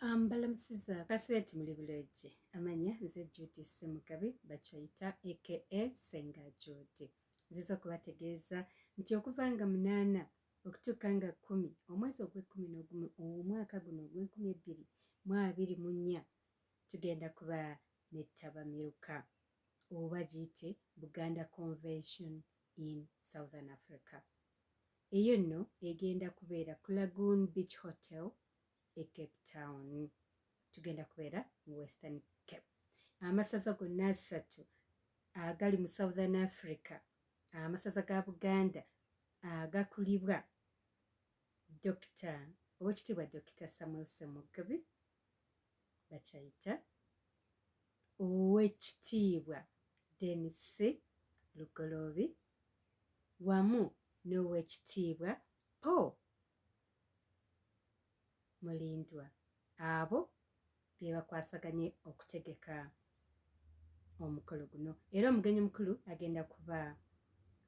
Mbalamusiza kasibeti muli bulungi. Amanya nze Judy Ssemugabi Bakyayita aka Ssenga Judy. Nziza okubategeeza nti okuva nga 8 okutuuka nga 10 omwezi ogw'ekkumi n'ogumu omwaka guno ogw'enkumi ebbiri mu abiri mu nnya tugenda kuba ne ttabamiruka oba giyite Buganda Convention in Southern Africa. Eyo nno egenda kubeera ku Lagoon Beach Hotel e Cape Town. Tugenda kubeera mu Western Cape. Amasaza gonna asatu agali mu Southern Africa, amasaza ga Buganda agakulibwa Dokita Owekitiibwa Dokita Samuel Ssemugabi Bakyayita, Owekitiibwa Denis Lugoloobi wamu n'Owekitiibwa Paul Mulindwa abo bebakwasaganye okutegeka omukolo guno era omugenyi omukulu agenda kuba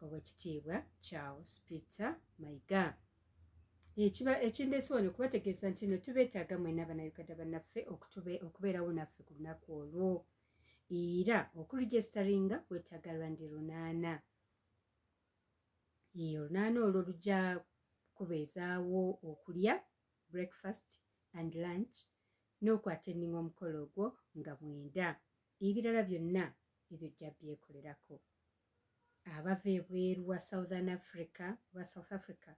Owekitiibwa Charles Peter Mayiga. Ekindeese wano kubategeeza nti no tubeetaaga mwena Bannayuganda bannaffe okubeerawo naffe ku lunaku olwo era okuregistaringa wetaaga randi 800. 800 olwo lujja kubeezaawo okulya breakfast and lunch n'okwatendinga omukolo ogwo nga 9. Ebirala byonna ebyo ojja byekolerako. Abava ebweru wa Southern Africa oba South Africa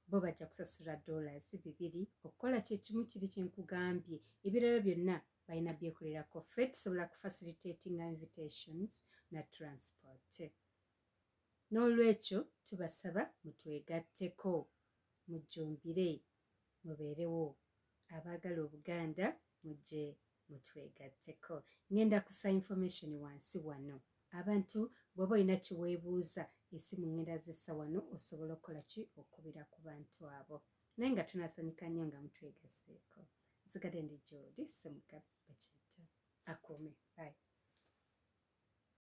bo bajja kusasula dollars 2 okukola kyekimu kiri kyenkugambye. Ebirala byonna balina byekolerako. Ffe tusobola kufacilitatinga invitations na transport. N'olwekyo tubasaba mutwegatteko, mujjumbire, mubeerewo. Abaagala Obuganda mujje mutwegatteko. Ngenda kusa information wansi wano. Abantu bw'oba olina kyeweebuuza, esimu ngenda zissa wano, osobola okukola ki okubira ku bantu abo. Naye nga tunasanyuka nnyo nga mutwegaseeko. Nsigadde ndi Jodi Ssemugabi Bakiyita. Akuume. Bye.